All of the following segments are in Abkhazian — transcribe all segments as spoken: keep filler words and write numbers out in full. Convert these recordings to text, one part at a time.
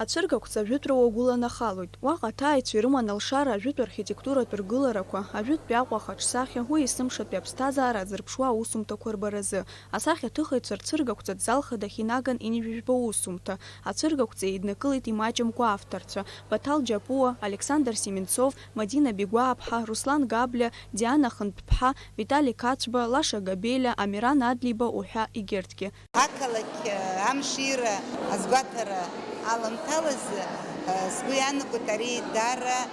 Ацәыргақәҵа ажәытәра уагәыланахалоит. Уаҟа аҭааҩцәа ирыман алшара ажәытә архитектуратә ргыларақәа, ажәытәтәи Аҟәа ахаҿсахьа, уи есымшатәи аԥсҭазаара азырԥшуа аусумҭақәа рбаразы. Асахьаҭыхыҩцәа рцәыргақәҵатә зал хадахь инаган ҩажәи жәба усумҭа. Ацәыргақәҵа еиднакылеит имаҷымкәа авторцәа, Баҭал Џьапуа, Александр Семенцов, Мадина Бигәааԥҳа, Руслан Габлиа, Диана Хынтәԥҳа, Витали Қацәба, Лаша Габелиа, Амиран Адлиба уҳәа егьырҭгьы. Ақалақь, э, амшира азгәаҭара аламҭалаз, э, сгәы иаанагоит ари даара, э,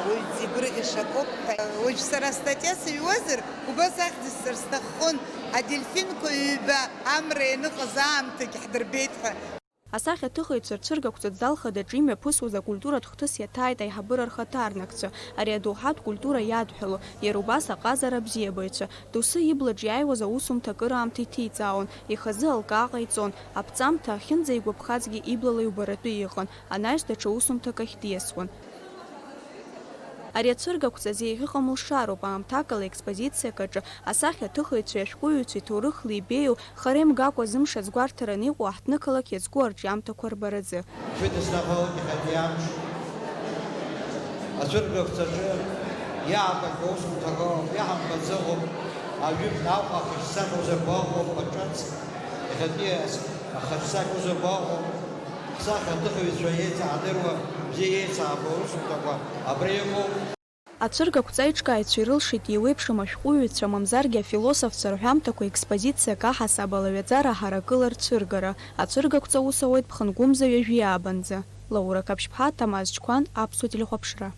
уаҩ дзигәырӷьаша акоуп ҳәа. Уажә сара астатиа сыҩуазар, убас ахьӡысҵар сҭаххон, адельфинқәа ҩба амра ианыҟаз аамҭагь ҳдырбеит ҳәа. Асахьаҭыхыҩцәа рцәыргақәҵатә зал хадаҿы имҩаԥысуаз акультуратә хҭыс иаҭааит аиҳабыра рхаҭарнакцәа. Ари адоуҳатә культура иадҳәалоу, иара убас аҟазара абзиабаҩцәа, Доусы иблаҿ иааиуаз аусумҭа акыраамҭа иҭиҵаауан, ихазы алкаа ҟаиҵон, аԥҵамҭа ахьынӡаигәаԥхазгьы иблала иубаратәы иҟан, анаҩс даҽа усумҭак ахь диасуан. Ари ацәыргақәҵа зеиӷьыҟам лшароуп, аамҭакала аекспозициак аҿы асахьаҭыхыҩцәеи ашәҟәыҩҩцәеи ҭоурыхла ибеиоу, хара имгакәа зымш азгәарҭаран иҟоу аҳҭнықалақь иазку арҿиамҭақәа рбаразы. Шәыдысныҳәалоит иахьатәи амш. Ацәыргақәҵаҿы иаабахьоу усумҭақәа иаҳамбаӡо ыҟоуп. Ажәытә Аҟәа ахаҿсахьа узырбо ыҟоуп, Баҿац иахьатәи ахаҿсахьа узырбо ыҟоуп. Ҳсахьаҭыхыҩцәа еицаҳдыруа, бзиа еицаабо аусумҭақәа абра иҟоуп. Ацәыргақәҵа аиҿкааҩцәа ирылшеит еиуеиԥшым ашәҟәыҩҩцәа, мамзаргьы афилософцәа рҳәамҭақәа експозициак аҳасабала ҩаӡара ҳаракыла рцәыргара. Ацәыргақәҵа аус ауеит ԥхынгәымза ҩажәи аабанӡа. Лаура Қаԥшьԥҳа, Ҭамаз Чқәан, Аԥсуа телехәаԥшра.